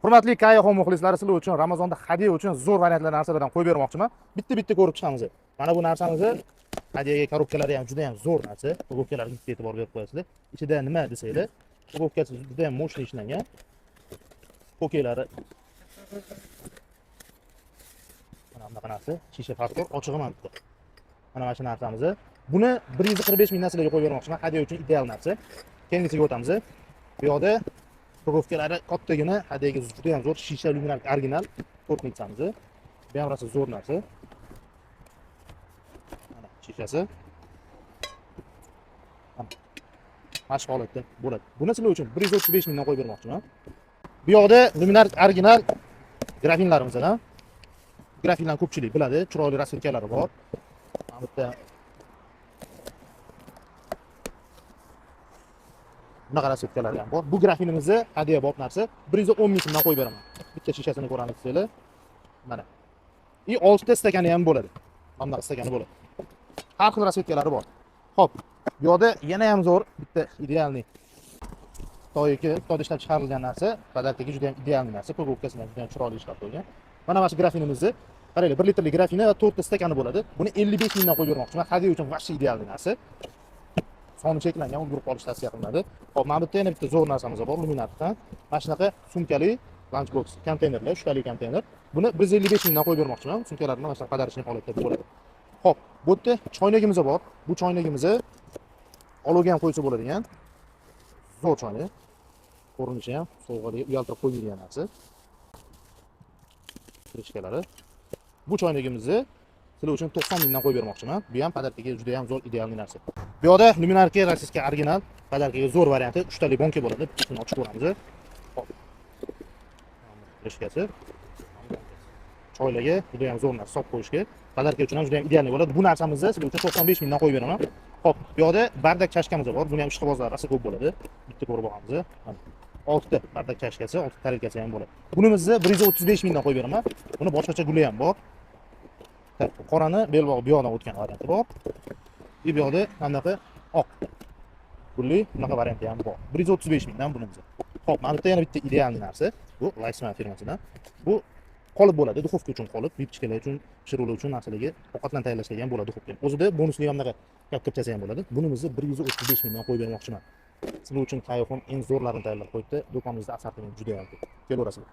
Hurmatli Kaya Home muxlislari, sizlar uchun Ramazonda hadya uchun zo'r variantlar narsalardan qo'yib bermoqchiman. Bitta-bitta ko'rib chiqamiz. Mana bu narsamizni hadyaga korobkalari ham juda ham zo'r narsa. Упаковка larga bitta e'tibor berib qo'yasizlar. Ichida nima desanglar, упаковка si juda ham мощный ishlangan. Pokelari mana bunaqa narsa, shisha farfor, ochig'i mana bitta. Mana shu narsamizni. Buni 145 mingdan sizlarga qo'yib bermoqchiman. Hadya uchun ideal narsa. Keyingisiga o'tamiz. Bu yoqda упаковка lari kattagina, hadyaga juda ham zo'r shisha Luminark original tortnitsamiz. Bu ham rosa zo'r narsa. Mana shishasi. Mana. Mana shu holatda bo'ladi. Buni sizlar uchun 135 mingdan qo'yib bermoqchiman. Bu yoqda Luminark original grafinlarimizdan. Grafinlarni ko'pchilik biladi, chiroyli расцветка lari bor. Mana bu yerda bunaqa расцветка lari ham bor. Bu grafinimizni hadya bop narsa 110 ming so'mdan qo'yib beraman. Bitta shishasini ko'ramiz desanglar. Mana. И 6 ta stakani ham bo'ladi. Mana bunaqa stakani bo'ladi. Har xil расцветка lari bor. Xo'p, bu yoqda yana ham zo'r bitta идеальный Xitoyga Xitoyda ishlab chiqarilgan narsa, подарка ga juda ham идеальный narsa, упаковка sini ham juda ham chiroyli ishlab qo'ygan. Mana shu grafinimizni qaranglar, 1 litrlik grafini va 4 ta stakani bo'ladi. Buni 55 mingdan qo'yib bermoqchiman. Hadya uchun вообще идеальный narsa. Soni cheklangan, ulgurib qolish tavsiya qilinadi. Xo'p, mana bu yerda yana bitta zo'r narsamiz bor, Luminarkdan. Mana shunaqa sumkali lunch box konteynerlar, uchtali konteyner. Buni 155 mingdan qo'yib bermoqchiman. Sumkalarni mana shunaqa подарочный holatda bo'ladi. Xo'p, bu yerda choynagimiz bor. Bu choynagimizni olovga ham qo'ysa bo'ladigan zo'r choynak. Ko'rinishi ham sovg'aga uyaltirib qo'ymaydigan narsa. Крышка lari. Bu choynagimizni sizlar uchun 90 mingdan qo'yib bermoqchiman. Bu ham подарка ga juda ham zo'r идеальный narsa. Bu yoqda Luminarka российский original подарка ga zo'r varianti, uchtali bonka bo'ladi. Bittasini ochib ko'ramiz. Xo'p. Крышка si. Choylarga juda ham zo'r narsa solib qo'yishga. Подарка uchun ham juda ham идеальный bo'ladi. Bu narsamizni sizlar uchun 95 mingdan qo'yib beraman. Xo'p, bu yoqda bardak чашка miz bor. Buni ham ishqibozlar rosa ko'p bo'ladi. Bitta ko'rib olamiz. Mana. 6 ta bardak чашка si, 6 tarelkasi ham bo'ladi. Bunimizni 135 mingdan qo'yib beraman. Buni boshqacha guli ham bor. Так, qorani belbog'i bu yoqdan o'tgan varianti bor. И bu yoqda mana bunaqa oq gulli bunaqa varianti ham bor. 135 mingdan bunimiz. Xo'p, mana bu yerda yana bitta идеальный narsa. Bu Lifesman firmasidan. Bu qolip bo'ladi, духовка uchun qolip, выпечка lar uchun, pishiruvlar uchun narsalarga ovqatlarni tayyorlashga ham bo'ladi духовка. O'zida bonusli ham bunaqa kapkapchasi ham bo'ladi. Bunimizni 135 mingdan qo'yib bermoqchiman. Sizlar uchun Kayoxon eng zo'rlarini tayyorlab qo'yibdi. Do'konimizda assortiment juda ham ko'p. Kelaverasizlar.